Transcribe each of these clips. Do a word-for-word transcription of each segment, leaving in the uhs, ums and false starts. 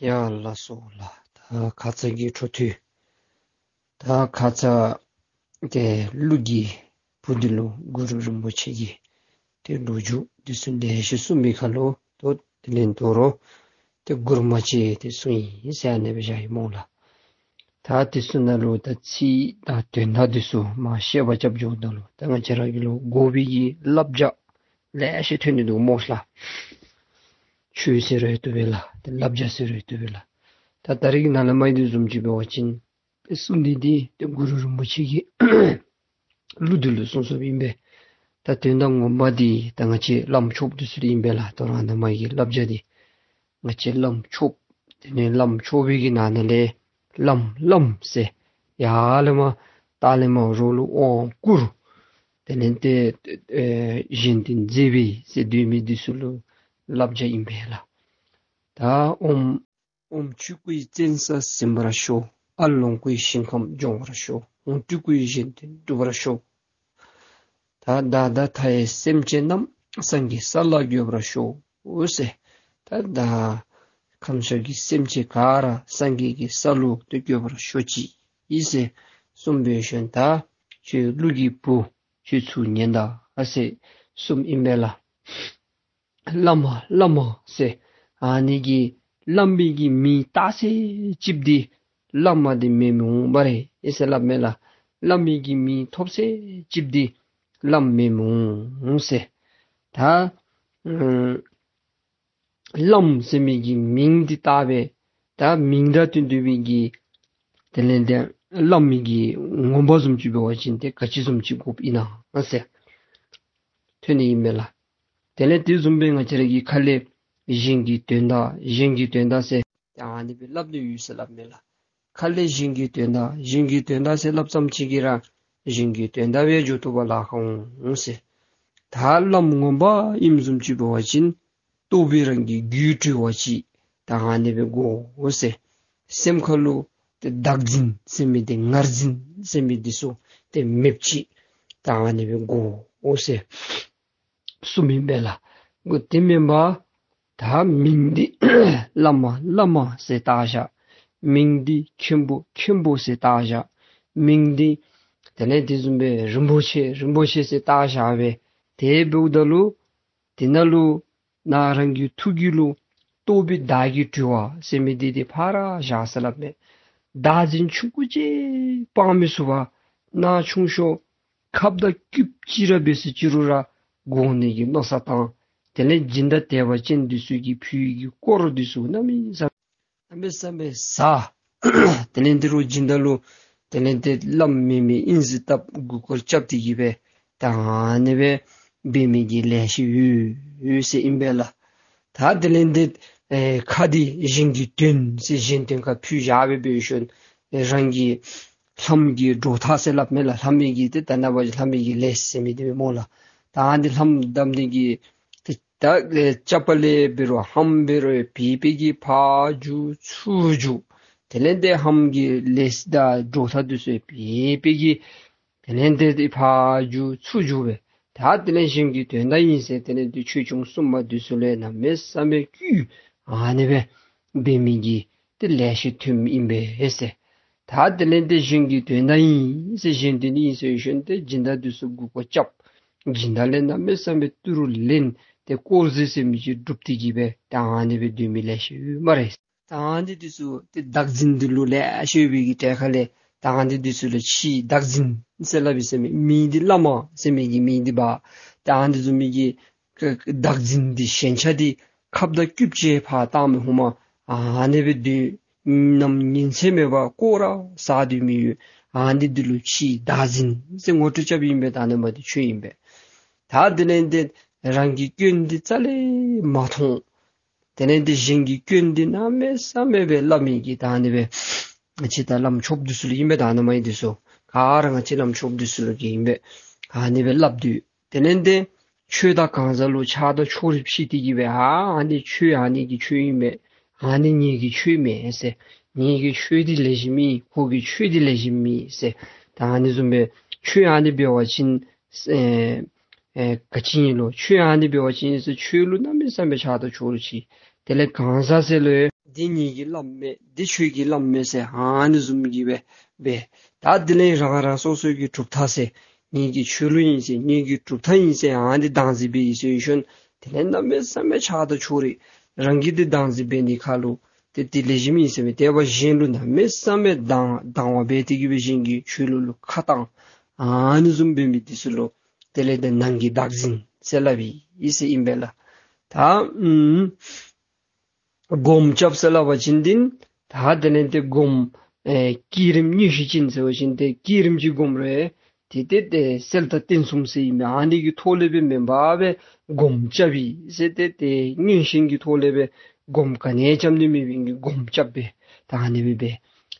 ཡ་ལགས་སོ་ལགས། ད་ཁ་ཙ་གི་འཕྲོ་མཐུད། ད་ཁ་ཙ་ཏེ་ཀླུ་གི་བུ་འདི་ལུ་གུ་རུ་རིན་པོ་ཆེ་གིས་ཏེ་ལོ་རྒྱུས་འདི་ཚུ་ལེ་ཤ་གསུངས་མི་ཁར་ལུ་ད་དེ་ལས་དོ་རུང་ཏེ་མགུར་མ་ཅིག་ཏེ་གསུངས་ཡི་ཟེར་ཨ་ནི་སྦེ་བཞག་ཡི་སྨོ་ལགས། ད་འདི་ཚུ་ནང་ལུ་ད་ཚིག་དང་དོན་དག་འདི་ཚུ་མར་བཤད་པ་རྐྱབ་འགྱོཝ་ད་ལུ་ད་ང་བཅས་ར་གི་ལུ་དགོ་པའི་གི་བསླབ་བྱ་ལེ་ཤ་ཐོན་ནི་འདུག་སྨོ་ལགས། ཆོས་ཟེར་རུང་བཏུབ་པས་ལགས། ཏེ་བསླབ་བྱ་ཟེར་རུང་བཏུབ་པས་ལགས། ད་ད་རིས་ཀྱི་ནང་ལས་མར་ཨིན་དོ་བཟུམ་ཅིག་འབད་བ་ཅིན་ཏེ་གསུང་འདི་འདི་ཏེ་གུ་རུ་རིན་པོ་ཆེ་གིས་ཀླུ་འདི་ལུ་གསུངས་གསུངསམ་ཨིན་པས། ད་དོན་དག་ངོ་མ་འདི་ད་ང་བཅས་བླམ་ཆོསཔ་འདི་ཚུ་ཨིན་པས་ལགས། ད་རུང་ནཱ་མར་གྱི་བསླབ་བྱ་འདི་ང་བཅས་བླམ་ཆོསཔ། དེ་ལས་བླམ་ཆོས་པའི་གི་ནང་ན་ལས་བླམ་བླམ་ཟེར་ཡར་ལས་མར་ལྟག་ལས་མར་རོགས་ལུ་དབང་བསྐུར། དེ་ལས་ཏེ་ཨེ་གཞན་དོན་མཛད་པའི་ཟེར་སྡོད་མི་འདི་ཚུ་ལུ་བསླབ་བྱ་ཨིན་པས་ལགས། ད་ཨོཾ་ཨོཾ་ཆོས་སྐུའི་བཙན་ས་ཟིན་པར་ཤོག། ཨ་ལོངས་སྐུའི་ཞིང་ཁམས་སྦྱོང་བར་ཤོག། ཧཱུྃ་སྤྲུལ་སྐུའི་གཞན་དོན་འགྲུབ་པར་ཤོག། ད་བདག་དང་མཐའ་ཡས་སེམས་ཅན་རྣམས། སངས་རྒྱས་ས་ལ་འགོད་པར་ཤོག་ཟེར། ད་བདག་ཁམས་གསུམ་གྱི་སེམས་ཅན་ག་ར་སངས་རྒྱས་ཀྱི་ས་ལུ་ཏེ་འགོད་པར་ཤོག་ཅིག་ཟེར་གསུངས་པའི་ཤུལ་ད་ཁྱོད་ཀླུ་གི་བུ་ཁྱོད་ཚུར་ཉན་ད་ཨ་ཟེར་གསུངསམ་ཨིན་པས་ལགས། བླ་མ་བླ་མ་ཟེར་ཨ་ནི་གི་བླམ་པའི་གི་མིང་བཏགས་ཚད་ཅིག་འདི་བླ་མ་འདི་མེནམ་འོང་སྨ་རེ་ཨེ་ཟེར་སླབ་མས་ལགས། བླམ་པའི་གི་མིང་ཐོབ་ཚད་ཅིག་འདི་བླམ་མེནམ་འོང་ཟེར། ད་ཨམ་བླམ་ཟེར་མི་གི་མིང་འདི་བཏགས་པས། ད་མིང་དང་བསྟུན་བསྟུན་པའི་གི་དེ་ལས་ཏེ་བླམ་མི་གི་ངོ་མ་བཟུམ་ཅིག་འབད་བ་ཅིན་ཏེ་ག་ཅི་བཟུམ་ཅིག་དགོཔ་ཨིན་ན་ཟེར་ཐོན་ནི་ཨིན་མས་ལགས། དེ་ལས་དེ་བཟུམ་སྦེ་ང་བཅས་ར་གི་ཁ་ལས་གཞན་གྱི་དོན་དག་གཞན་གྱི་དོན་དག་ཟེར་ད་ཨ་ནི་སྦེ་སླབ་ནི་ཡོད་ཟེར་སླབ་མས་ལགས། ཁ་ལས་གཞན་གྱི་དོན་དག་གཞན་གྱི་དོན་དག་ཟེར་སླབ་ཙམ་ཅིག་གིས་ར་གཞན་གྱི་དོན་དག་སྦེ་འགྱོ་བཏུབ་པ་ལཱ་ཁག་འོང་ཟེར། ད་བླམ་ངོ་མ་ཨིནམ་བཟུམ་ཅིག་འབད་བ་ཅིན་རྟོགས་པའི་རང་གི་རྒྱུད་གྲོལ་བ་ཅིག་ད་ཨ་ནི་སྦེ་དགོ་ཟེར། སེམས་ཁ་ལུ་ཏེ་བདག་འཛིན་ཟེར་མི་འདི་ངར་འཛིན་ཟེར་མི་འདི་ཚུ་ཏེ་མེདཔ་ཅིག་ད་ཨ་ནི་སྦེ་དགོ་ཟེར་གསུངསམ་ཨིན་པས་ལགས། དེ་མེན་པར་ད་མིང་འདི་བླ་མ་བླ་མ་ཟེར་བཏགས་བཞག། མིང་འདི་མཁན་པོ་མཁན་པོ་ཟེར་བཏགས་བཞག། མིང་འདི་དེ་ལས་དེ་བཟུམ་སྦེ་རིན་པོ་ཆེ་རིན་པོ་ཆེ་ཟེར་བཏགས་བཞག་པས། དེ་འབདཝ་ད་ལུ་དེ་ནང་ལུ་ནཱ་རང་གི་ཐུགས་རྒྱུད་ལུ་རྟོགས་པའི་བདག་གི་གྲོལ་བ་ཟེར་མི་འདི་ཏེ་ཕར་བཞག་ཟེར་སླབ་མས། བདག་འཛིན་ཆུང་ཀུ་ཅིག་སྤང་མི་ཚུགས་པར་ནཱ་ཆུང་ཤོས་ཁབ་དང་སྐུདཔ་ཅིག་ར་འབད་ཟེར་ཅི་རུང་ར་དགོ་ནི་གི་མནོ་བསམ་བཏང་། དེ་ལས་སྦྱིན་བདག་དད་པ་ཅན་འདི་ཚུ་གིས་ཕུལ་བའི་གི་དཀོར་འདི་ཚུ་གནམ་མེད་ས་གནམ་མེད་ས་མེད་ཟ། དེ་ལས་འདི་རུ་སྦྱིན་བདག་ལུ་དེ་ལས་འདི་བླམ་མེན་མི་ཨིན་ཟེར་བཏབ་མགུ་སྐོར་རྐྱབ་སྟེ་གི་སྦེ་ད་ཨ་ནི་སྦེ་འབད་མི་གི་ལེ་ཤ་ཡོད་ཡོད་ཟེར་ཨིན་པས་ལགས། ད་དེ་ལས་འདི་ཨེ་ཁ་འདི་གཞན་གྱི་དོན་ཟེར་གཞན་དོན་ཁར་ཕུལ་བཞག་སྦེ་འབད་ཞིནམ་ཨེ་རང་གི་ལྷམ་གྱི་སྒྲོག་ཐག་ཟེར་སླབ་མས་ལགས། ལྷམ་གྱི་ཏེ་ད་ནཱ་འབད་ལྷམ་གྱི་ལེས་ཟེར་མི་འདི་སྨོ་ལགས། ད་ཨ་ནི་ལྷམ་བསྡམ་ནི་གི་ཏེ་ད་ཨེ་ཅ་པ་ལས་འབད་རུང་ལྷམ་འབད་རུང་ཕི་ཕི་གི་ཕར་རྒྱུག་ཚུར་རྒྱུག། དེ་ལས་འདི་ལྷམ་གྱི་ལེས་དང་སྒྲོག་ཐག་འདི་ཚུ་ཕི་ཕི་གི་དེ་ལས་འདི་ཏེ་ཕར་རྒྱུག་ཚུར་རྒྱུག་སྦེ། ད་དེ་ལས་གཞན་གྱི་དོན་དག་ཨིན་ཟེར་དེ་ལས་འདི་ཆོས་སྐྱོང་སྲུང་མ་འདི་ཚུ་ལས་གནམ་མེད་ས་མེད་བསྐུལ་ཨ་ནི་སྦེ་འབད་མི་གི་ཏེ་ལེ་ཤ་ཐོནམ་ཨིན་པས་ཟེར། ད་དེ་ལས་འདི་གཞན་གྱི་དོན་དག་ཨིན་ཟེར་གཞན་དོན་ཨིན་ཟེར་ཞིནམ་ཏེ་སྦྱིན་བདག་འདི་ཚུ་མགུ་སྐོར་རྐྱབ། སྦྱིན་བདག་ལས་གནམ་མེད་ས་མེད་ཏི་རུ་ལེན་ཏེ་དཀོར་ཟད་ཟེར་མི་ཅིག་སྒྲུབ་སྟེ་གི་སྦེ་ད་ཨ་ནི་སྦེ་སྡོད་མི་ལེ་ཤ་ཡོད་སྨ་རེ། ད་ཨ་ནི་འདི་ཚུ་ཏེ་བདག་འཛིན་འདི་ལུ་ལེ་ཤ་ཡོད་པའི་གི་གྲས་ཁ་ལས་ད་ཨ་ནི་འདི་ཚུ་ལུ་ཕྱིའི་བདག་འཛིན་ཟེར་སླབ་ཨིན་ཟེར་མི་མིང་འདི་བླ་མ་ཟེར་མི་གི་མིང་འདི་འབག། ད་ཨ་ནི་འདི་ཚུ་མི་གི་བདག་འཛིན་འདི་ཞེན་ཆགས་འདི་ཁབ་དང་སྐུདཔ་ཅིག་ཕར་བཏང་མི་ཧུ་མ་ཨ་ནི་སྦེ་སྡོད། ནམ་ཉིན་མཚན་མེད་པར་དཀོར་ར་ཟ་སྡོད་མི་ཡོད། ཨ་ནི་འདི་ལུ་ཕྱིའི་བདག་འཛིན་ཟེར་ངོ་སྤྲོད་རྐྱབ་ཨིན་པས། ད་ཨ་ནི་མ་འདི་ཆོས་ཨིན་པས། ད་དེ་ལས་འདི་རང་གི་སྐྱོན་འདི་རྩ་ལས་མ་མཐོང་། དེ་ལས་འདི་གཞན་གྱི་སྐྱོན་འདི་གནམ་མེད་ས་མེད་སྦེ་སླབ་མི་གི་ད་ཨ་ནི་སྦེ་ང་བཅས་ད་བླམ་ཆོསཔ་འདི་ཚུ་ལུ་ཨིན་པས། ད་ཨ་ནི་མ་ཨིན་འདི་ཚུ་ག་ར་ང་བཅས་བླམ་ཆོསཔ་འདི་ཚུ་ལུ་གི་ཨིན་པས། ཨ་ནི་སྦེ་སླབ་སྡོད། དེ་ལས་འདི་ཆོས་དང་གང་ཟག་ལུ་ཆགས་སྡང་ཕྱོགས་རིས་ཕྱེ་སྟེ་གི་སྦེ་ཨ་ཨ་ནི་ཆོས་ཨ་ནི་གི་ཆོས་ཨིན་པས། ཨ་ནི་ངེ་གི་ཆོས་མེན་ཟེར། ངེ་གི་ཆོས་འདི་ལེགས་ཤོམ་ཨིན། ཁོ་གི་ཆོས་འདི་ལེགས་ཤོམ་མེན་ཟེར། ད་ཨ་ནི་བཟུམ་སྦེ་ཆོས་ཨ་ནི་འབད་བ་ཅིན་ཨེ་ཨེ་ག་ཅི་ཨིན་ལོ། ཆོས་ཨ་ནི་འབད་བ་ཅིན་ཟེར་ཆོས་ལུ་གནམ་མེད་ས་མེད་ཆགས་སྡང་ཕྱོགས་རིས་ཕྱེ། དེ་ལས་གང་ཟག་ཟེར་ལོ། འདི་ངེ་གི་བླམ་མས། འདི་ཁྱོད་ཀྱི་བླམ་མས་ཟེར་ཨ་ནི་བཟུམ་གྱི་སྦེ་འབད། ད་དེ་ལས་རང་རང་སོ་སོ་གི་གྲུབ་མཐའ་ཟེར་ངེ་གི་ཆོས་ལུགས་ཨིན་ཟེར་ངེ་གི་གྲུབ་མཐའ་ཨིན་ཟེར་ཨ་ནི་བདག་འཛིན་འབད་ཡི་ཟེར་ཞིནམ་དེ་ལས་གནམ་མེད་ས་མེད་ཆགས་སྡང་ཕྱོགས་རིས་རང་གིས་འདི་བདག་འཛིན་འབད་ནི་ཁར་ལུ་ཏེ་དེ་ལེགས་ཤོམ་ཨིན་ཟེར་མས། དེ་འབདཝ་གཞན་ལུ་གནམ་མེད་ས་མེད་སྡང་སྡང་བ་འབད་དེ་གི་སྦེ་གཞན་གྱི་ཆོས་ལུགས་ལུ་ཁ་བཏང་ཨ་ནི་བཟུམ་འབད་མི་འདི་ཚུ་ལུ་དེ་ལས་ཏེ་ནང་གི་བདག་འཛིན་ཟེར་སླབ་ཨིན་ཟེར་ཨིན་པས་ལགས། ད་ཨུམ་སྒོམ་རྐྱབ་ཟེར་སླབ་པ་ཅིན་འདི་ད་དེ་ལས་ཏེ་སྒོམ་ཨེ་བསྐྱེད་རིམ་མངོན་ཤེས་ཅན་ཟེར་བ་ཅིན་ཏེ་བསྐྱེད་རིམ་གྱི་སྒོམ་རེ་ཏེ་ཏེ་ཏེ་གསལ་དག་བརྟན་གསུམ་ཟེར་ཨིན་མས། ཨ་ནི་གི་ཐོག་ལས་སྦེ་མེན་པར་སྦེ་སྒོམ་རྐྱབ་ཨིན་ཟེར། ཏེ་ཏེ་མངོན་ཤེས་ཀྱི་ཐོག་ལས་སྦེ་སྒོམ་ག་ནི་ཡང་རྐྱབ་ནི་མེད་པའི་གི་སྒོམ་རྐྱབ་སྦེ་ད་ཨ་ནི་སྦེ་འབད།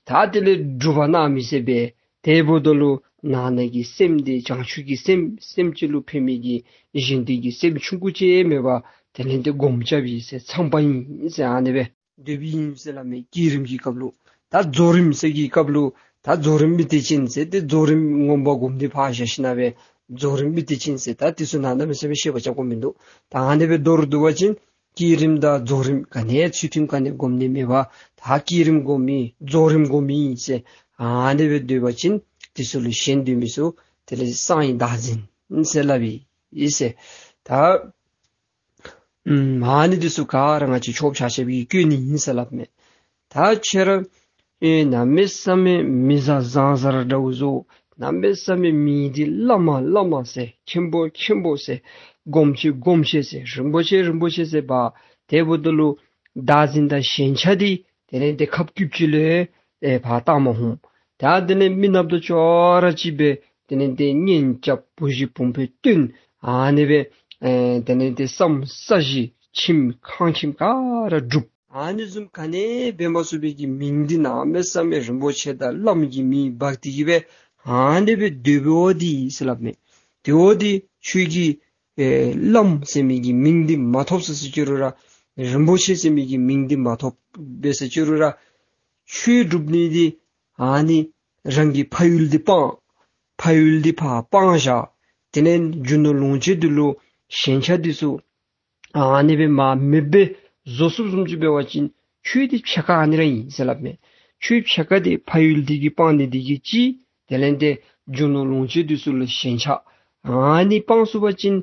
ད་དེ་ལས་སྒྲུབ་པ་གནང་མི་ཟེར་སྦེ་དེ་འབདཝ་ད་ལུ་ནང་ན་གི་སེམས་འདི་བྱང་ཆུབ་ཀྱི་སེམས་སེམས་ཅན་ལུ་ཕན་མི་གི་གཞན་སྡེ་གི་སེམས་ཆུང་ཀུ་ཅིག་མེད་པར་དེ་ལས་ཏེ་སྒོམ་རྐྱབ་ཨིན་ཟེར་ཚངས་པ་ཨིན་ཟེར་ཨ་ནི་སྦེ་སྡོདཔ་ཨིན་ཟེར་སླབ་མས། བསྐྱེད་རིམ་གྱི་སྐབས་ལུ། ད་རྫོགས་རིམ་ཟེར་གྱི་སྐབས་ལུ་ད་རྫོགས་རིམ་མི་སྡེ་ཅན་ཟེར་ཏེ་རྫོགས་རིམ་ངོ་མ་སྒོམ་སྟེ་ཕར་བཞག་ཞིནམ་སྦེ་རྫོགས་རིམ་མི་སྡེ་ཅན་ཟེར་ད་དེ་ཚུ་ནང་གནམ་མེད་ས་མེད་བཤད་པ་རྐྱབ་དགོཔ་མིན་འདུག། ད་ཨ་ནི་སྦེ་མདོར་བསྡུ་བ་ཅིན་བསྐྱེད་རིམ་དང་རྫོགས་རིམ་ག་ནི་ཡང་ཚུལ་མཐུན་ག་ནི་སྒོམ་ནི་མེད་པར་ད་བསྐྱེད་རིམ་སྒོམ་ཨིན་རྫོགས་རིམ་སྒོམ་ཨིན་ཟེར་ཨ་ནི་སྦེ་སྡོད་པ་ཅིན་དེ་ཚུ་ལུ་ཞེན་སྡོད་མི་ཚུ་དེ་ལས་གསང་བའི་བདག་འཛིན་ཟེར་སླབ་ཨིན་ཟེར། ད་ཨུམ་ཨ་ནི་དེ་ཚུ་ག་ར་ང་བཅས་ཆོས་ཕྱག་བྱ་བའི་སྐྱོན་ཨིན་ཟེར་སླབ་མས། ད་ཁྱེད་ར་ཨེ་གནམ་མེད་ས་མེད་མི་བཟང་བཟང་ཟེར་འདྲཝ་བཟོ། གནམ་མེད་ས་མེད་མི་འདི་བླ་མ་བླ་མ་ཟེར་མཁན་པོ་མཁན་པོ་ཟེར་སྒོམ་ཆེན་སྒོམ་ཆེན་ཟེར་རིན་པོ་ཆེ་རིན་པོ་ཆེ་ཟེར་འབད། དེ་འབདཝ་ད་ལུ་བདག་འཛིན་དང་ཞེན་ཆགས་འདི་དེ་ལས་ཏེ་ཁབ་སྐུདཔ་ཅིག་ལུ་ཨེ་ཕར་བཏང་མ་ཧུམ། ད་དེ་ལས་མི་ནགཔ་དང་ཅོག་ར་ཅིག་སྦེ་དེ་ལས་ཏེ་གཉེན་རྐྱབ་བུ་གཞི་བུམོ་སྦེ་བསྟེན། ཨ་ནི་སྦེ་ཨེ་དེ་ལས་ཏེ་བསམ་ས་གཞི་ཁྱིམ་ཁང་ཁྱིམ་ག་ར་སྒྲུབ། ཨ་ནི་བཟུམ་ག་ནི་འབད་མ་ཚུགས་པའི་གི་མིང་འདི་གནམ་མེད་ས་མེད་རིན་པོ་ཆེ་དང་བླམ་གི་མིང་འབག་སྟེ་གི་སྦེ་ཨ་ནི་སྦེ་སྡོད་པའི་འོ་དེ་ཟེར་སླབ་མས། དེ་འོ་དེ་ཁྱོད་ཀྱིས་ཨེ་བླམ་ཟེར་མི་གི་མིང་འདི་མ་ཐོབ་ཟེར་ཟེར་ཅི་རུང་ར་རིན་པོ་ཆེ་ཟེར་མི་གི་མིང་འདི་མ་ཐོབ་པས་ཟེར་ཅི་རུང་ར་ཆོས་སྒྲུབ་ནི་འདི་ཨ་ནི་རང་གི་ཕ་ཡུལ་འདི་སྤང་། ཕ་ཡུལ་འདི་ཕར་སྤང་བཞག། དེ་ལས་རྒྱུ་ནོར་ལོངས་སྤྱོད་འདི་ལུ་ཞེན་ཆགས་འདི་ཚུ་ཨ་ནི་སྦེ་མར་མེདཔ་སྦེ་བཟོ་ཚུགསཔ་བཟུམ་ཅིག་འབད་བ་ཅིན་ཆོས་འདི་ཕྱེད་ཀ་ཨ་ནི་ར་ཨིན་ཟེར་སླབ་མས། ཆོས་ཕྱེད་ཀ་འདི་ཕ་ཡུལ་འདི་གི་སྤང་ནི་འདི་གིས་གཅིག། དེ་ལས་ཏེ་རྒྱུ་ནོར་ལོངས་སྤྱོད་འདི་ཚུ་ལུ་ཞེན་ཆགས་ཨ་ནི་སྤང་ཚུགས་པ་ཅིན་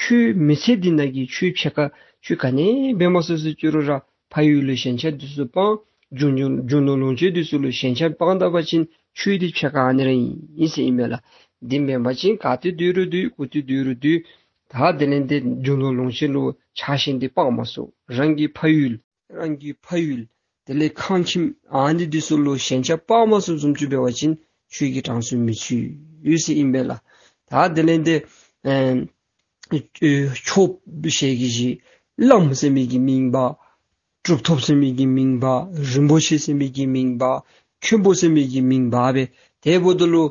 ཆོས་མི་ཚེ་འདི་ནང་གི་ཆོས་ཕྱེད་ཀ་ཆོས་ག་ནི་འབད་མ་ཚུགས་ཟེར་ཅི་རུང་ར་ཕ་ཡུལ་ལུ་ཞེན་ཆགས་འདི་ཚུ་སྤང་། རྒྱུ་ནོར་རྒྱུ་ནོར་ལོངས་སྤྱོད་འདི་ཚུ་ལུ་ཞེན་ཆགས་སྤང་ད་པ་ཅིན་ཆོས་འདི་ཕྱེད་ཀ་ཨ་ནི་ར་ཨིན་ཟེར་ཨིན་མས་ལགས། འདི་མེན་པ་ཅིན་ག་ཏེ་སྡོད་རུང་སྡོད་ག་ཏེ་སྡོད་རུང་སྡོད། ད་དེ་ལས་ཏེ་རྒྱུ་ནོར་ལོངས་སྤྱོད་ལུ་ཆགས་ཞེན་འདི་སྤང་མ་ཚུགས། རང་གི་ཕ་ཡུལ་རང་གི་ཕ་ཡུལ་དེ་ལས་ཁང་ཁྱིམ་ཨ་ནི་འདི་ཚུ་ལུ་ཞེན་ཆགས་སྤང་མ་ཚུགསཔ་བཟུམ་ཅིག་འབད་བ་ཅིན་ཆོས་ཀྱི་གྲངས་སུ་མི་ཚུད་ཟེར་ཨིན་པས་ལགས། ད་དེ་ལས་ཏེ་ཨེ་ཨེ་ཆོསཔ་ཟེར་གྱི་ཅིག་བླམ་ཟེར་མི་གི་མིང་འབག། གྲུབ་ཐོབ་ཟེར་མི་གི་མིང་འབག། རིན་པོ་ཆེ་ཟེར་མི་གི་མིང་འབག། མཁན་པོ་ཟེར་མི་གི་མིང་འབག་སྦེ་དེ་འབདཝ་ད་ལུ་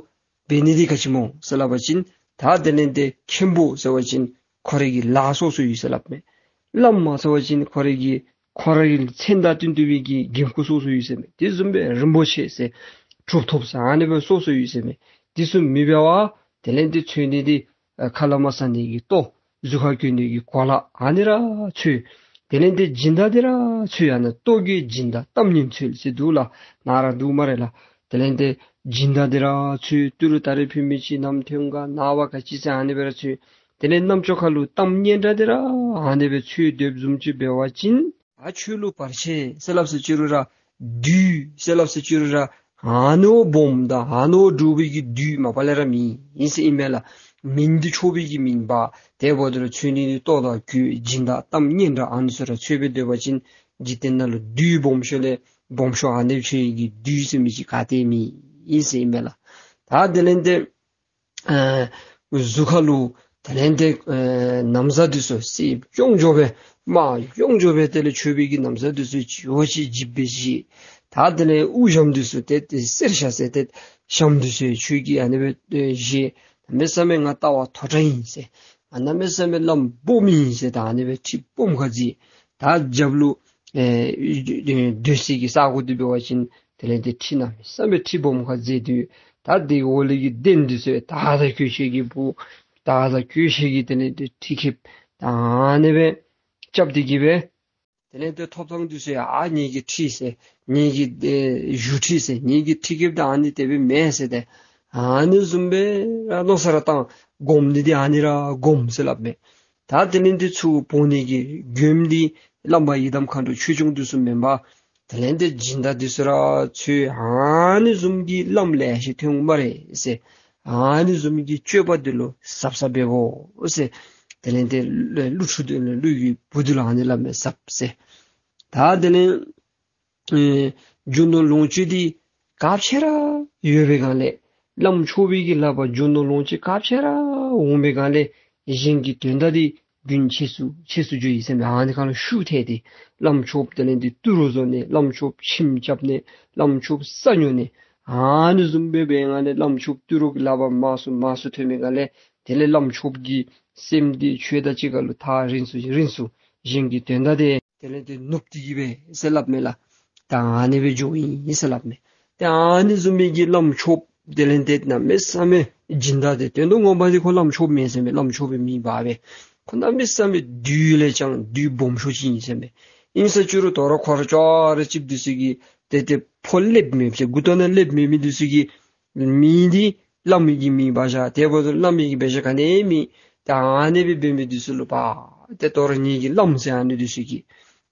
འབད་ནི་འདི་ག་ཅི་སྨོ་ཟེར་སླབ་པ་ཅིན་ད་དེ་ལས་ཏེ་མཁན་པོ་ཟེར་བ་ཅིན་ཁོ་རའི་གི་ལཱ་སོ་སོ་ཡོད་ཟེར་སླབ་མས། བླམ་ཟེར་བ་ཅིན་ཁོ་རའི་གི་ཁོ་རའི་གི་མཚན་དང་བསྟུན་ཏེ་སྦེ་གི་འགན་ཁུར་སོ་སོ་ཡོད་ཟེར་མས། དེ་བཟུམ་སྦེ་རིན་པོ་ཆེ་ཟེར་གྲུབ་ཐོབ་ཟེར་ཨ་ནི་སྦེ་སོ་སོ་ཡོད་ཟེར་མས། དེ་ཚུ་མི་འབད་བར་དེ་ལས་ཏེ་འཚོལ་ནི་འདི་ཨ་ཁ་ལས་མར་ཟ་ནི་གི་ལྟོ། གཟུགས་ཁར་གྱོན་ནི་གི་གོ་ལ་ཨ་ནི་ར་འཚོལ། དེ་ལས་ཏེ་སྦྱིན་བདག་འདི་ར་འཚོལ། ཨ་ནི་ལྟོ་གི་སྦྱིན་བདག་གཏམ་སྙན་འཚོལ་ཟེར་འདུག་ལགས། ནཱ་ར་འདུག་སྨ་རེ་ལགས། དེ་ལས་ཏེ་སྦྱིན་བདག་འདི་ར་འཚོལ། ཏི་རུ་ད་རེས་ཕུལ་མི་ཅིག་ནམ་ཐོན་ག་ནངས་པ་ག་ཅི་ཟེར་ཨ་ནི་སྦེ་ར་འཚོལ། དེ་ལས་རྣམ་ཅོ་ཁར་ལུ་གཏམ་སྙན་གྲགས་འདི་ར་ཨ་ནི་སྦེ་འཚོལ་སྡོདཔ་བཟུམ་ཅིག་འབད་བ་ཅིན་ད་ཆོས་ལུ་བར་ཆད་ཟེར་སླབ་ཟེར་ཅི་རུང་ར་བདུད་ཟེར་སླབ་ཟེར་ཅི་རུང་ར་ཨ་ནི་བོ་སྦོམ་དང་ཨ་ནི་བོ་འདྲོག་པའི་གི་བདུད་མ་པ་ལས་ར་མེད་ཨིན་ཟེར་ཨིན་མས་ལགས། མིང་འདི་ཆོས་པའི་གི་མིང་འབག། དེ་འབདཝ་ད་ལུ་འཚོལ་ནི་འདི་ལྟོ་དང་གོས་སྦྱིན་བདག་གཏམ་སྙན་གྲགས་ཨ་ནི་ཚུ་ར་འཚོལ་སྦེ་སྡོད་པ་ཅིན་འཇིག་རྟེན་ནང་ལུ་བདུད་སྦོམ་ཤོས་ལས་སྦོམ་ཤོས་ཨ་ནི་ཆོས་ཀྱི་བདུད་ཟེར་མི་ཅིག་ག་ཏེ་མེད་ཨིན་ཟེར་ཨིན་མས་ལགས། ད་དེ་ལས་ཏེ་ཨ་གཟུགས་ཁར་ལུ་དེ་ལས་ཏེ་ཨ་ན་བཟའ་འདི་ཚུ་གསེར་ཡོངས་རྫོགས་སྦེ་དམར་ཡོངས་རྫོགས་སྦེ་དེ་ལས་མཆོད་པའི་གི་ན་བཟའ་འདི་ཚུ་ཅིག་འོ་ཅིག་བརྗིད་པའི་བཞེས། ད་དེ་ལས་དབུ་ཞྭམོ་འདི་ཚུ་ཏེ་ཏེ་གསེར་ཞྭ་ཟེར་ཏེ་ཞྭམོ་འདི་ཚུ་ཁྱོད་ཀྱིས་ཨ་ནི་སྦེ་ཨེ་བཞེས། གནམ་མེད་ས་མེད་ང་ལྟ་བ་མཐོ་དྲགས་ཨིན་ཟེར། ཨ་གནམ་མེད་ས་མེད་བླམ་སྦོམ་ཨིན་ཟེར། ད་ཨ་ནི་སྦེ་ཁྲི་སྦོམ་ཁར་འཛེགས། ད་རྒྱབ་ལུ་ཨེ་སྡོད་སའི་གི་ས་གོ་འདི་འབད་བ་ཅིན་དེ་ལས་ཏེ་ཁྲི་གནམ་མེད་ས་མེད་ཁྲི་སྦོམ་ཁར་འཛེགས་ཏེ། ད་དེ་འོག་ལས་ཀྱི་གདན་འདི་ཚུ་དག་དང་གོས་ཆེན་གྱི་སྦུག། དག་དང་གོས་ཆེན་གྱི་དེ་ལས་ཏེ་ཁྲི་ཁེབས་ད་ཨ་ནི་སྦེ་རྐྱབ་སྟེ་གི་སྦེ་ དེ་ལས་ཏེ་ཐོབ་ཐང་འདི་ཚུ་ཡང་ཨ་ངེ་གི་ཁྲི་ཟེར། ངེ་གི་ཨེ་བཞུགས་ཁྲི་ཟེར། ངེ་གི་ཁྲི་ཁེབས་ད་ཨ་ནི་དེ་སྦེ་མེན་ཟེར་ཏེ། ཨ་ནི་བཟུམ་སྦེ་ར་མནོ་བསམ་ར་བཏང་། སྒོམ་ནི་འདི་ཨ་ནི་ར་སྒོམ་ཟེར་སླབ་མས། ད་དེ་ལས་ཏེ་ཚུར་འབོ་ནི་གི་མགྱོནམ་འདི་བླམ་ཡི་དམ་མཁའ་འགྲོ་ཆོས་སྐྱོང་འདི་ཚུ་མེན་པར། དེ་ལས་ཏེ་སྦྱིན་བདག་འདི་ཚུ་ར་ཚུར་ཨ་ནི་བཟུམ་གྱི་བླམ་ལེ་ཤ་ཐོན་འོང་སྨ་རེ་ཟེར། ཨ་ནི་བཟུམ་གྱི་སྤྱོད་པ་འདི་ལུ་གཟབ་གཟབ་འབད་དགོ་ཟེར། དེ་ལས་ཏེ་ཀླུ་ཀླུ་ཕྲུག་འདི་ལུ་ཀླུ་གི་བུ་འདི་ལུ་ཨ་ནི་སླབ་མས། གཟབ་ཟེར། ད་དེ་ལས་ཨེ་རྒྱུ་ནོར་ལོངས་སྤྱོད་འདི་ག་ཅི་ར་ཡོད་པའི་སྒང་ལས་བླམ་ཆོསཔ་གི་ལག་པར་རྒྱུ་ནོར་ལོངས་སྤྱོད་ག་ཅི་ར་འོང་པའི་སྒང་ལས་གཞན་གྱི་དོན་དག་འདི་རྒྱུན་ཆད་སུ་ཆད་སུ་འགྱོཝ་ཨིན་ཟེར་མས། ཨ་ནི་ཁར་ལུ་ཤུགས་ཐལ་ཏེ་བླམ་ཆོསཔ་དེ་ལས་ཏེ་ཏི་རུ་བཟོ་ནི། བླམ་ཆོསཔ་ཁྱིམ་རྐྱབ་ནི། བླམ་ཆོསཔ་ས་ཉོ་ནི། ཨ་ནི་བཟུམ་སྦེ་འབད་བའི་སྒང་ལས་བླམ་ཆོསཔ་ཏི་རུ་གི་ལག་པར་མང་སུ་མང་སུ་ཐོན་པའི་སྒང་ལས་དེ་ལས་བླམ་ཆོསཔ་གི་སེམས་འདི་ཆོས་དང་གཅིག་ཁར་ལུ་ཐག་རིང་སུ་རིང་སུ་གཞན་གྱི་དོན་དག་འདི་དེ་ལས་ཏེ་ནུབ་སྟེ་གི་སྦེ་ཟེར་སླབ་མས་ལགས། ད་ཨ་ནི་སྦེ་འགྱོཝ་ཨིན་ཟེར་སླབ་མས། ཏེ་ཨ་ནི་བཟུམ་མའི་གི་བླམ་ཆོསཔ་དེ་ལས་ཏེ་གནམ་མེད་ས་མེད་སྦྱིན་བདག་འདི་དོན་དུ་ངོ་མ་འདི་ཁོ་བླམ་ཆོསཔ་མེན་ཟེར་མས། བླམ་ཆོསཔ་སྦེ་མེན་པར་སྦེ་ཁོ་གནམ་མེད་ས་མེད་བདུད་ལས་ཀྱང་བདུད་སྦོམ་ཤོས་ཅིག་ཨིན་ཟེར་མས། ཨིན་ས་ཅི་རུང་དོ་རུང་ཁོ་ར་ཅོག་ར་ཅིག་འདི་ཚུ་གིས་ཏེ་ཏེ་ཕོ་ལེབ་མེདཔ་ཟེར། མགུ་ཏོ་ནང་ལེབ་མེད་མི་འདི་ཚུ་གིས་མིང་འདི་བླམ་གི་མིང་འབག་བཞག། དེ་འབདཝ་ད་བླམ་གི་འབད་བཞག་ག་ནི་མེད། ད་ཨ་ནི་སྦེ་འབད་མི་འདི་ཚུ་ལུ་པ་ཏེ་དོ་རུང་ངེ་གི་བླམ་ཟེར་ཨ་ནི་འདི་ཚུ་གིས།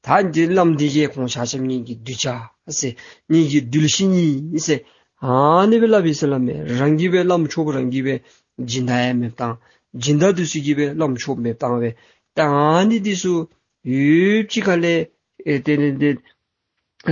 ད་འདི་བླམ་འདི་གིས་ཁོང་ཆ་ཁྱབ་ངེ་གི་གདུལ་བྱ་ཟེར། ངེ་གི་གདུལ་ཞིང་ཨིན་ཟེར། ཨ་ནི་སྦེ་སླབ་ཨིན་ཟེར་སླབ་མས། རང་གིས་སྦེ་བླམ་ཆོསཔ་རང་གིས་སྦེ་སྦྱིན་བདག་ཡང་མེདཔ་བཏང་། སྦྱིན་བདག་འདི་ཚུ་གིས་སྦེ་བླམ་ཆོསཔ་མེདཔ་བཏང་སྦེ། ད་ཨ་ནི་འདི་ཚུ་ཡུདཔ་ཅིག་ཁར་ལས་ཨེ་དེ་ལས་ཏེ་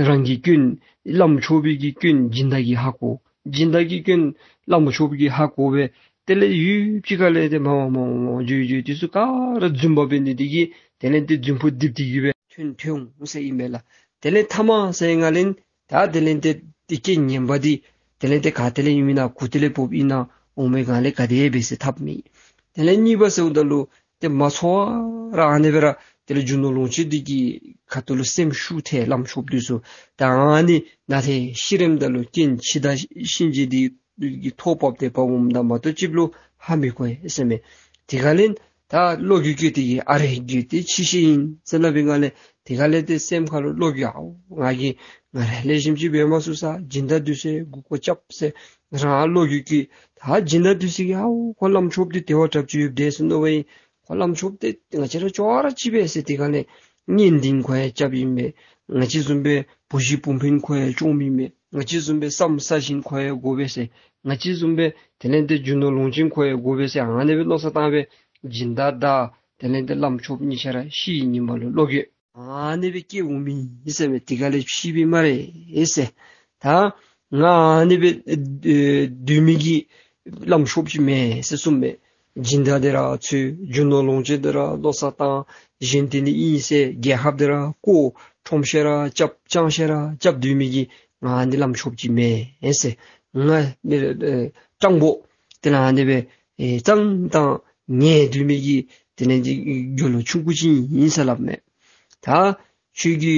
རང་གི་སྐྱོན་བླམ་ཆོསཔ་གི་སྐྱོན་སྦྱིན་བདག་གིས་ཧ་གོ། སྦྱིན་བདག་གི་སྐྱོན་བླམ་ཆོསཔ་གིས་ཧ་གོ་སྦེ། དེ་ལས་ཡུདཔ་ཅིག་ཁར་ལས་ཏེ་མར་མར་མར་མར་འགྱོ་འགྱོ་འདི་ཚུ་ག་ར་རྫུན་པ་འབད་ནི་འདི་གིས་དེ་ལས་ཏེ་རྫུན་ཕུག་རྡིབ་སྟེ་གི་སྦེ་ཐོན་ཐོན་འོང་ཟེར་ཨིན་མས་ལགས། དེ་ལས་ཐ་མ་ཟེར་བའི་སྒང་ལས་ད་དེ་ལས་ཏེ་ཏེ་རྐྱེན་ངན་པ་འདི་དེ་ལས་ཏེ་ག་ཏེ་ལས་ཨིན་མི་ན་གུ་ཏེ་ལས་ཕོགཔ་ཨིན་ན་འོང་མི་སྒང་ལས་ག་དེ་སྦེ་ཟེར་ཐབས་མེད། དེ་ལས་གཉིས་པ་ཟེརཝ་ད་ལུ་ཏེ་མ་འཚོ་བ་ར་ཨ་ནི་སྦེ་ར་དེ་ལས་རྒྱུ་ནོར་ལོངས་སྤྱོད་འདི་གི་ཁ་ཐུག་ལུ་སེམས་ཤུགས་ཐལ་བླམ་ཆོསཔ་འདི་ཚུ། ད་ཨ་ནི་ན་ཏེ་ཤི་རནམ་ད་ལུ་རྐྱེན་འཆི་བདག་གཤིན་རྗེ་འདི་གི་ཐོག་བབས་ཏེ་འབག་འོངམ་ད་མ་གཏོགས་ཅིག་ལུ་ཧ་མི་གོ་ཟེར་མས། དེ་ཁར་ལས་ད་བློ་འགྱོད་སྐྱེས་ཏེ་གི་ཨ་རེ་འགྱོད་དེ་འཆི་ཤེས་ཨིན་ཟེར་སླབ་པའི་སྒང་ལས་དེ་ཁར་ལས་ཏེ་སེམས་ཁར་ལུ་བློ་འགྱོད་ཨའོ་ང་གིས་ང་ར་ལེགས་ཤོམ་ཅིག་འབད་མ་ཚུགས་ས། སྦྱིན་བདག་འདི་ཚུ་མགུ་སྐོར་རྐྱབ་ཟེར་རང་བློ་འགྱོད་སྐྱེས། ད་སྦྱིན་བདག་འདི་ཚུ་གིས་ཨའོ་ཁོ་བླམ་ཆོསཔ་འདི་དེ་བ་དྲགཔ་ཅིག་ཡོདཔ་འདྲས་ཟེར་མནོ་བའི་ཁོ་བླམ་ཆོསཔ་འདི་ང་བཅས་ར་ཅོག་ར་གཅིག་པས་ཟེར། དེ་ཁར་ལས་གཉེན་འདི་ཁོ་ཡང་རྐྱབ་ཨིན་པས། ང་བཅས་བཟུམ་སྦེ་བུ་གཞི་བུ་འཕེན་ཁོ་ཡང་སྐྱོངམ་ཨིན་པས། ང་བཅས་བཟུམ་སྦེ་བསམ་ས་ཞིང་ཁོ་ཡང་དགོ་པས་ཟེར། ང་བཅས་བཟུམ་སྦེ་དེ་ལས་ཏེ་རྒྱུ་ནོར་ལོངས་སྤྱོད་ཁོ་ཡང་དགོ་པས་ཟེར། ཨ་ནི་སྦེ་མནོ་བསམ་བཏང་སྦེ་སྦྱིན་བདག་དང་དེ་ལས་ཏེ་བླམ་ཆོསཔ་གཉིས་ཆ་ར་ཤི་ནི་ཨིན་པ་ལུ་བློ་འགྱོད་ཨ་ནི་སྦེ་སྐྱེ་འོང་མི་ཨིན་ཟེར་མས། དེ་ཁར་ལས་ཤི་བའི་སྨ་རེ་ཟེར། ད་ང་ཨ་ནི་སྦེ་ཨེ་སྡོད་མི་གི་བླམ་ཆོསཔ་ཅིག་མེན་ཟེར་གསུངས་མས། སྦྱིན་བདག་འདི་ར་འཚོལ། རྒྱུ་ནོར་ལོངས་སྤྱོད་འདི་ར་བློ་བཟང་བཏང་། གཞན་དེ་ནི་ཨིན་ཟེར་རྒྱལ་ཁབ་འདི་ར་བསྐོར། ཁྲོམ་བཤད་ར་རྐྱབ། ཅང་བཤད་ར་རྐྱབ་སྡོད་མི་གི་ང་འདི་བླམ་ཆོསཔ་ཅིག་མེན་ཟེར། ང་ཨེ་སྤྲང་པོ་དེ་ལས་ཨ་ནི་སྦེ་ཨེ་གཙང་དང་ངལ་སྡོད་མི་གི་དེ་ལས་ཏེ་དགེ་སློང་ཆུང་ཀུ་ཅིག་ཨིན་ཟེར་སླབ་མས། ད་ཁྱོད་ཀྱི་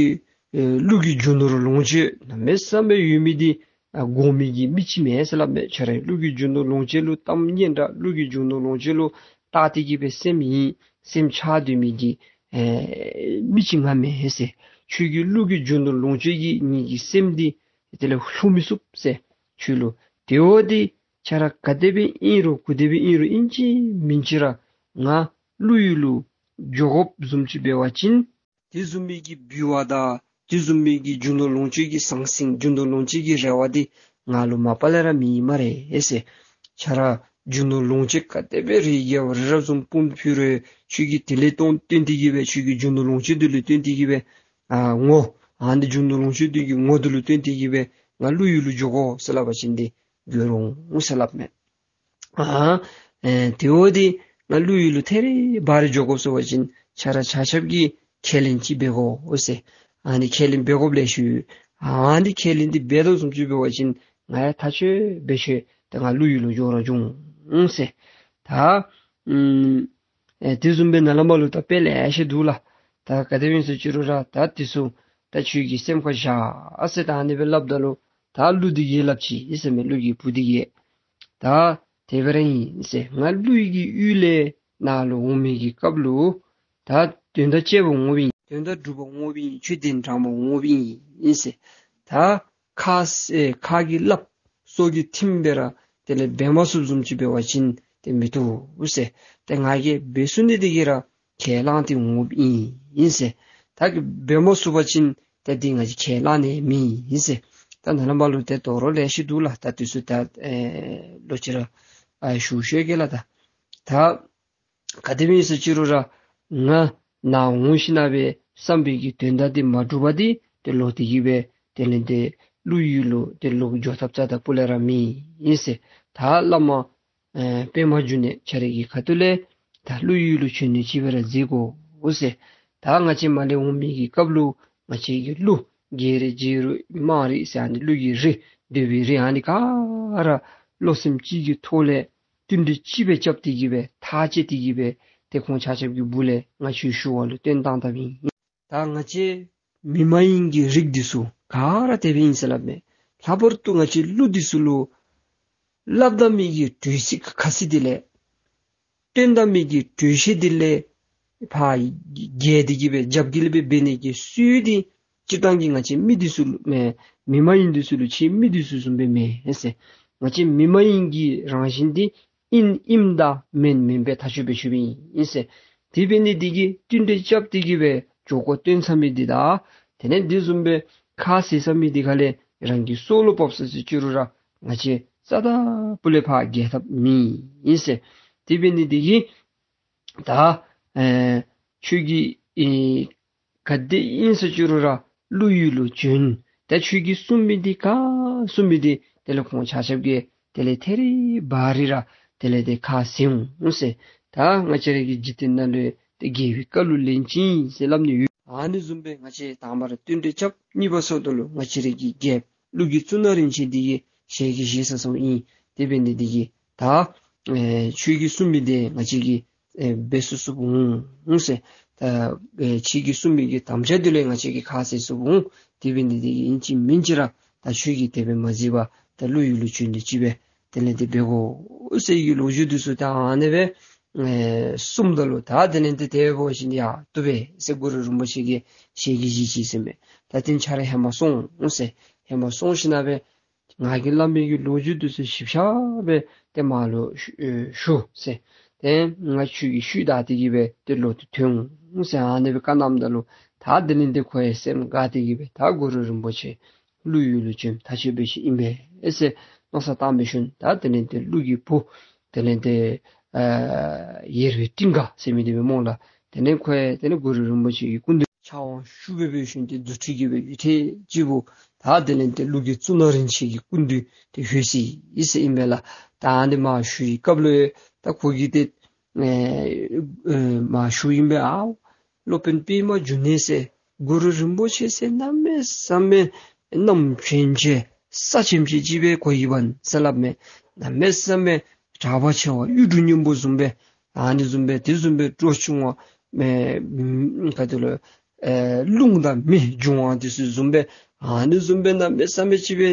ཨེ་ཀླུ་གི་རྒྱུ་ནོར་ལོངས་སྤྱོད་གནམ་མེད་ས་མེད་ཡོད་མི་འདི་ཨ་དགོ་མི་གི་མི་ཅིག་མེན་ཟེར་སླབ་མས། ཁྱོད་ར་ཀླུ་གི་རྒྱུ་ནོར་ལོངས་སྤྱོད་ལུ་གཏམ་སྙན་གྲགས། ཀླུ་གི་རྒྱུ་ནོར་ལོངས་སྤྱོད་ལུ་བལྟ་སྟེ་གི་སྦེ་སེམས་ཡེངས་སེམས་ཆགས་སྡོད་མི་གི་ཨེ་མི་ཅིག་ང་མེན་ཟེར། ཁྱོད་ཀྱི་ཀླུ་གི་རྒྱུ་ནོར་ལོངས་སྤྱོད་ཀྱིས་ངེ་གི་སེམས་འདི་དེ་ལས་བསླུ་མི་ཚུགས་ཟེར། ཁྱོད་ལུ་དེ་འོ་འདི་ཁྱོད་ར་ག་དེ་སྦེ་ཨིན་རུང་གུ་དེ་སྦེ་ཨིན་རུང་ཨིན་ཅི་མིན་ཅི་ར་ང་ཀླུ་ཡུལ་ལུ་འགྱོ་དགོཔ་བཟུམ་ཅིག་འབད་བ་ཅིན་དེ་བཟུམ་མའི་གི་འབུལ་བ་དང་དེ་བཟུམ་མའི་གི་རྒྱུ་ནོར་ལོངས་སྤྱོད་ཀྱི་ཟང་ཟིང་རྒྱུ་ནོར་ལོངས་སྤྱོད་ཀྱི་རེ་བ་འདི་ང་ལུ་མ་པ་ལས་ར་མེད་སྨ་རེ་ཟེར། ཁྱོད་ར་རྒྱུ་ནོར་ལོངས་སྤྱོད་ག་དེ་སྦེ་རེ་རྒྱས་པ་རེ་རབ་བཟུམ་སྤུངས་ཕུལ་རུང་ཁྱོད་ཀྱིས་དེ་ལས་བརྟེན་བརྟེན་ཏེ་གི་སྦེ་ཁྱོད་ཀྱི་རྒྱུ་ནོར་ལོངས་སྤྱོད་འདི་ལུ་བརྟེན་ཏེ་གི་སྦེ་ཨ་ངོ་ཨ་ནི་རྒྱུ་ནོར་ལོངས་སྤྱོད་འདི་གི་ངོ་འདི་ལུ་བརྟེན་ཏེ་གི་སྦེ་ང་ཀླུ་ཡུལ་ལུ་འགྱོ་དགོ་ཟེར་སླབ་པ་ཅིན་འདི་འགྱོ་རུང་ཟེར་སླབ་མས། ཨ་ཨེ་དེ་འོ་འདི་ང་ཀླུ་ཡུལ་ལུ་ཐད་རི་བ་རི་འགྱོ་དགོཔ་ཟེར་བ་ཅིན་ཁྱོད་ར་ཆ་ཁྱབ་ཀྱིས་ཁས་ལེན་ཅིག་འབད་དགོ་ཟེར། ཨ་ནི་ཁས་ལེན་འབད་དགོཔ་ལེ་ཤ་ཡོད། ཨ་ནི་ཁས་ལེན་འདི་འབད་དོ་བཟུམ་ཅིག་འབད་བ་ཅིན་ང་ཡང་ཐག་ཆོད་འབད་ཆོད་ད་ང་ཀླུ་ཡུལ་ལུ་འགྱོ་ར་འགྱོ་འོང་ཟེར། ད་ཨུམ་ཨེ་དེ་བཟུམ་སྦེ་ནཱ་ལས་མར་ལུ་ད་དཔེ་ལེ་ཤ་འདུག་ལགས། ད་ག་དེ་སྦེ་ཨིན་ཟེར་ཅི་རུང་ར་ད་འདི་ཚུ་ད་ཁྱོད་ཀྱི་སེམས་ཁར་བཞག་ཨ་ཟེར་ད་ཨ་ནི་སྦེ་སླབ་ད་ལུ་ད་ཀླུ་འདི་གིས་སླབ་ཅི་ཨིན་ཟེར་མས། ཀླུ་གི་བུ་འདི་གིས་ད་དེ་སྦེ་ར་ཨིན་ཟེར། ང་ཀླུ་ཡུལ་གྱི་ཡུལ་ལས་ནཱ་ལུ་འོང་མི་གི་སྐབས་ལུ་ད་དོན་དག་ཅིག་འབད་འོངམ་ཨིན། དོན་དག་སྒྲུབ་པ་འོངམ་ཨིན། ཆོས་འདི་དྲངས་པ་འོངམ་ཨིན་ཟེར། ད་ཁ་ཟེར་ཁ་གིས་སླབ་སོ་གིས་ཐིམ་སྦེ་ར་དེ་ལས་འབད་མ་ཚུགསཔ་བཟུམ་ཅིག་འབད་བ་ཅིན་ཏེ་མི་བཏུབ་ཟེར། ཏེ་ང་གིས་འབད་ཚུགས་ནི་དེ་གིས་ར་ཁས་བླངས་ཏེ་འོངམ་ཨིན་ཟེར། ད་གིས་འབད་མ་ཚུགས་པ་ཅིན་ཏེ་འདི་ང་གིས་ཁས་བླངས་ནི་མེད་ཟེར། ད་ནཱ་ལས་མར་ལུ་ཏེ་དོ་རུང་ལེ་ཤ་འདུག་ལགས། ད་དུས་ཚོད་ད་ཨེ་ལོག་ཅི་ར་ཨ་ཞུ་ཞུ་གེ་ལགས། ད་ད་ག་དེ་སྦེ་ཨིན་ཟེར་ཅི་རུང་ར་ང་ནཱ་འོང་ཞིན་ན་སྦེ་བསམ་པའི་གི་དོན་དག་འདི་མ་འགྲུབ་པར་འདི་ཏེ་ལོག་སྟེ་གི་སྦེ་དེ་ལས་ཏེ་ཀླུ་ཡུལ་ལུ་ཏེ་ལོག་འགྱོ་ཐབས་རྩ་དང་སྤུ་ལས་ར་མེད་ཟེར། ད་བླ་མ་ཨེ་པདྨ་འབྱུང་གནས་ཁྱོད་རའི་གི་ཁ་ཐུག་ལས་ད་ཀླུ་ཡུལ་ལུ་བྱོན་ནི་ཅིག་སྦེ་ར་མཛད་དགོ་ཟེར། ད་ང་བཅས་མར་ལས་འོང་མི་གི་སྐབས་ལུ་ང་བཅས་ཀྱི་ཀླུ་རྒྱལ་རིགས་རྗེ་རིགས་དམངས་རིགས་ཟེར་ཨ་ནི་ཀླུ་གི་རིགས་འདོད་པའི་རིགས་ཨ་ནི་ག་ར་བློ་སེམས་གཅིག་གི་ཐོག་ལས་བསྟུན་གྲོས་གཅིག་སྦེ་རྐྱབ་སྟེ་གི་སྦེ་ཐག་བཅད་དེ་གི་སྦེ་ཏེ་ཁོང་ཆ་ཁྱབ་ཀྱི་སྦུག་ལས་ང་ཁྱོད་ཞུ་བ་ལུ་བཏོན་བཏང་དཔ་ཨིན། ད་ང་བཅས་མི་མ་ཡིན་གྱི་རིགས་འདི་ཚུ་ག་ར་དེ་སྦེ་ཨིན་ཟེར་སླབ་མས། ལྷག་པར་དུ་ང་བཅས་ཀླུ་འདི་ཚུ་ལུ་སླབ་ད་མི་གི་གྲོས་ཚིག་ཁ་ཚིག་དེ་ལས་བཏོན་ད་མི་གི་གྲོས་གཞི་དེ་ལས་ཕར་བརྒལ་ཏེ་གི་སྦེ་རྒྱབ་འགལ་སྦེ་འབད་ནི་གི་སྲོལ་འདི་སྤྱིར་བཏང་གི་ང་བཅས་མི་འདི་ཚུ་ལུ་མེ་མི་མ་ཡིན་འདི་ཚུ་ལུ་ཕྱི་མི་འདི་ཚུ་བཟུམ་སྦེ་མེན་ཟེར། ང་བཅས་མི་མ་ཡིན་གྱི་རང་བཞིན་འདི་ཨིན་ཨིནམ་དང་མེན་མེན་སྦེ་ཐག་ཆོད་སྦེ་ཆོདཔ་ཨིན་ཟེར། དེ་འབད་ནི་འདི་གིས་བསྟུན་གྲོས་རྐྱབ་སྟེ་གི་སྦེ་འགྱོ་དགོ་བཏོན་ཚར་མི་འདི་དང་དེ་ལས་འདི་བཟུམ་སྦེ་ཁ་བཟེད་ཚར་མི་འདི་ཁ་ལས་རང་གི་སྲོག་ལུ་བབས་སོ་ཟེར་ཅི་རུང་ར་ང་བཅས་རྩ་དང་སྤུ་ལས་ཕར་བརྒལ་ཐབས་མེད་ཨིན་ཟེར། དེ་འབད་ནི་འདི་གིས་ད་ཨེ་ཁྱོད་ཀྱིས་ཨེ་ག་དེ་ཨིན་ཟེར་ཅི་རུང་ར་ཀླུ་ཡུལ་ལུ་བྱོན། ད་ཁྱོད་ཀྱིས་གསུང་མི་འདི་ག་གསུང་མི་འདི་དེ་ལས་ཁོང་ཆ་ཁྱབ་ཀྱིས་དེ་ལས་ཐད་རི་བ་རི་ར་དེ་ལས་ཏེ་ཁ་བཟེད་འོང་ཟེར། ད་ང་བཅས་ར་གི་འཇིག་རྟེན་ནང་ལུ་ཏེ་རྒྱལ་བའི་བཀའ་ལུ་ལན་གཅིག་ཨིན་ཟེར་སླབ་ནི་ཡོད། ཨ་ནི་བཟུམ་སྦེ་ང་བཅས་དང་པ་ར་བསྟུན་གྲོས་རྐྱབ། གཉིས་པ་སོང་ད་ལུ་ང་བཅས་ར་གི་རྒྱལཔོ་ཀླུ་གི་གཙུག་ན་རིན་ཆེན་འདི་གིས་ཞལ་གྱིས་བཞེས་ས་སོང་ཨིན། དེ་འབད་ནི་འདི་གིས་ད་ཨེ་ཁྱོད་ཀྱིས་གསུང་མི་འདི་ང་བཅས་ཀྱིས་ཨེ་འབད་ཚུགས་ཚུགསཔ་འོང་ཟེར། ད་ཨེ་ཁྱོད་ཀྱིས་གསུང་མི་གི་དམ་བཅའ་འདི་ལུ་ང་བཅས་ཀྱིས་ཁ་བཟེད་ཚུགསཔ་འོང་། དེ་འབད་ནི་འདི་གིས་ཨིན་ཅི་མིན་ཅི་ར་ད་ཁྱོད་ཀྱིས་དེ་སྦེ་མ་མཛད་པར་ད་ཀླུ་ཡུལ་ལུ་བྱོན་ཏེ་ཅིག་སྦེ་དེ་ལས་ཏེ་འབད་དགོ་ཟེར་གྱི་ལོ་རྒྱུས་འདི་ཚུ་ད་ཨ་ནི་སྦེ་ཨེ་གསུངམ་ད་ལུ་ད་དེ་ལས་ཏེ་དེ་འབད་བ་ཅིན་ཡ་བཏུབ་པས་ཟེར་གུ་རུ་རིན་པོ་ཆེ་གིས་ཞལ་གྱིས་བཞེས་ཅི་ཟེར་མས། ད་དེ་ཁྱོད་ར་ཧེ་མ་སོང་ཟེར། ཧེ་མ་སོང་ཞིན་ན་སྦེ་ང་གིས་སླབ་མི་གི་ལོ་རྒྱུས་འདི་ཚུ་ཞིབ་ཆ་སྦེ་ཏེ་མར་ལུ་ཞུ་ཨེ་ཞུ་ཟེར། ཏེ་ང་ཁྱོད་ཀྱི་ཤུལ་བདའ་སྟེ་གི་སྦེ་ཏེ་ལོག་སྟེ་ཐོན་འོང་ཟེར་ཨ་ནི་སྦེ་བཀའ་གནངམ་ད་ལུ་ད་དེ་ལས་ཏེ་ཁོ་ཡང་སེམས་དགའ་སྟེ་གི་སྦེ་ད་གུ་རུ་རིན་པོ་ཆེ་ཀླུ་ཡུལ་ལུ་བྱོནམ་ཐག་ཆོད་པའི་ཅིག་ཨིན་པས་ཟེར་མནོ་བསམ་བཏང་སྦེ་ཞིནམ་ད་དེ་ལས་ཏེ་ཀླུ་གི་བུ་དེ་ལས་ཏེ་ཨ་ཡེར་པའི་སྤྲིན་དགའ་ཟེར་མི་འདི་སྦེ་སྨོ་ལགས། དེ་ལས་ཁོ་ཡང་དེ་ལས་གུ་རུ་རིན་པོ་ཆེ་གི་སྐུ་མདུན་ཕྱག་དབང་ཞུ་སྦེ་འབད་ཞིནམ་ཏེ་རྫུ་འཕྲུལ་གྱིས་སྦེ་ཡུད་ཐེངས་གཅིག་པོ་ད་དེ་ལས་ཏེ་ཀླུ་གི་གཙུག་ན་རིན་ཆེན་གྱི་སྐུ་མདུན་ཏེ་ལྷོད་ཅི་ཟེར་ཨིན་པས་ལགས། ད་ཨ་ནི་མར་ཞུ་བའི་སྐབས་ལུ་ད་ཁོ་གིས་ཏེ་ཨེ་ཨེ་མར་ཞུཝ་ཨིན་པས། ཨའོ་སློབ་དཔོན་པདྨ་འབྱུང་གནས་ཟེར་གུ་རུ་རིན་པོ་ཆེ་ཟེར་གནམ་མེད་ས་མེད་གནམ་ཕྱེད་ཅིག་ས་ཕྱེད་ཅིག་ཅིག་སྦེ་གོ་ཡི་བ་ཟེར་སླབ་མས། གནམ་མེད་ས་མེད་གྲགས་པ་ཆེ་བ་གཡུ་འབྲུག་སྙིང་པོ་བཟུམ་སྦེ་ཨ་ནི་བཟུམ་སྦེ་དེ་བཟུམ་སྦེ་འགྲོ་ཆུང་བ་མེ་ག་དེ་ལོ་ཨེ་རླུང་དང་མེ་འབྱུང་བ་དེ་ཚུ་བཟུམ་སྦེ་ཨ་ནི་བཟུམ་སྦེ་གནམ་མེད་ས་མེད་ཅིག་སྦེ་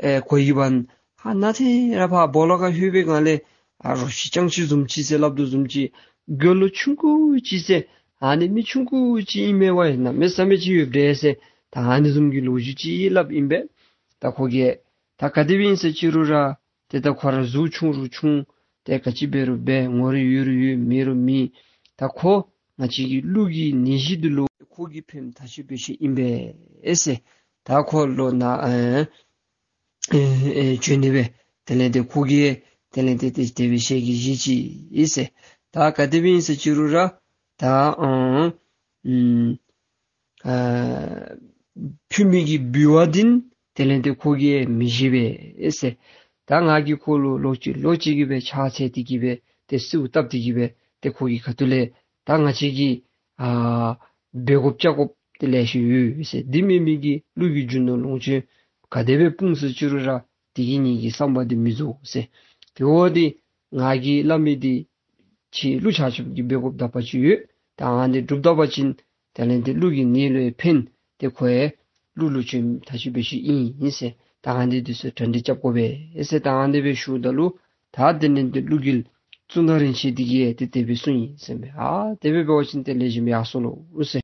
ཨེ་གོ་ཡི་བ། ཧ་ན་ཏེ་ར་ཕར་སྦོ་ལོགས་ཁར་ལྷོད་པའི་སྒང་ལས་ཨ་རོ་ཁྱི་སྤྱང་ཁྱི་བཟུམ་ཅིག་ཟེར་སླབ་དོ་བཟུམ་ཅིག་གྱོད་ལོ་ཆུང་ཀུ་ཅིག་ཟེར་ཨ་ནི་མི་ཆུང་ཀུ་ཅིག་ཨིན་མས་པ། གནམ་མེད་ས་མེད་ཅིག་ཡོདཔ་འདྲས་ཟེར་ད་ཨ་ནི་བཟུམ་གྱི་ལོ་རྒྱུས་ཅིག་སླབ་ཨིན་པས། ད་ཁོ་གིས་ད་ག་དེ་སྦེ་ཨིན་ཟེར་ཅི་རུང་ར་ཏེ་ད་ཁོ་ར་གཟུགས་ཆུང་རུང་ཆུང་ཏེ་ག་ཅི་འབད་རུང་འབད་ངོ་རིས་ཡོད་རུང་ཡོད་མེད་རུང་མེད། ད་ཁོ་ང་བཅས་ཀྱི་ཀླུ་གི་ནད་གཞི་འདི་ལུ་ཁོ་གིས་ཕནམ་ཐག་ཆོད་པའི་ཅིག་ཨིན་པས་ཟེར། ད་ཁོ་ལོག་ནཱ་ཨེ་ཨེ་ཨེ་བྱོན་ནི་སྦེ་དེ་ལས་ཏེ་ཁོ་གིས་དེ་ལས་ཏེ་ཏེ་དེ་སྦེ་ཞལ་གྱིས་བཞེས་ཅི་ཟེར། ད་ག་དེ་སྦེ་ཨིན་ཟེར་ཅི་རུང་ར་ད་ཨང་ཨུམ་ཨ་ཕུལ་མི་གི་འབུལ་བ་འདི་དེ་ལས་ཏེ་ཁོ་གིས་མི་བཞེས་པས་ཟེར། ད་ང་གིས་ཁོ་ལུ་ལོག་ཅི་ལོག་ཅི་གི་སྦེ་ཕྱག་འཚལ་ཏེ་གི་སྦེ་ཏེ་གསོལཝ་བཏབ་སྟེ་གི་སྦེ་ཏེ་ཁོ་གི་ཁ་ཐུག་ལས་ད་ང་བཅས་ཀྱིས་ཨ་འབད་དགོཔ་བྱ་དགོཔ་ཏེ་ལེ་ཤ་ཡོད་ཟེར། འདི་མེན་མི་གི་ཀླུ་གི་རྒྱུ་ནོར་ལོངས་སྤྱོད་ག་དེ་སྦེ་སྤུངས་ཟེར་ཅི་རུང་ར་དེ་གིས་ངེ་གི་བསམ་པ་འདི་མི་རྫོགས་ཟེར། དེ་འོ་འདི་ང་གིས་སླབ་མི་འདི་ཁྱེད་ཀླུ་ཆ་ཁྱབ་ཀྱིས་འབད་དགོཔ་དག་པ་ཅིག་ཡོད། ད་ཨ་ནི་འདི་སྒྲུབ་ད་པ་ཅིན་དེ་ལས་ཏེ་ཀླུ་གི་ནད་ལུ་ཡང་ཕན། ཏེ་ཁོ་ཡང་ཀླུ་ལུ་བྱོནམ་ཐག་ཆོད་པའི་ཅིག་ཨིན་ཨིན་ཟེར། ད་ཨ་ནི་འདི་ཚུ་གྲ་སྒྲིག་རྐྱབ་དགོ་པས་ཟེར་ད་ཨ་ནི་སྦེ་ཞུཝ་ད་ལུ་ད་དེ་ལས་ཏེ་ཀླུ་གི་གཙུག་ན་རིན་ཆེན་འདི་གིས་ཏེ་དེ་སྦེ་གསུངས་ཡི་ཟེར་མས། ཨ་དེ་སྦེ་འབད་བ་ཅིན་ཏེ་ལེགས་ཤོམ་ཡར་སོང་ལོ་ཟེར།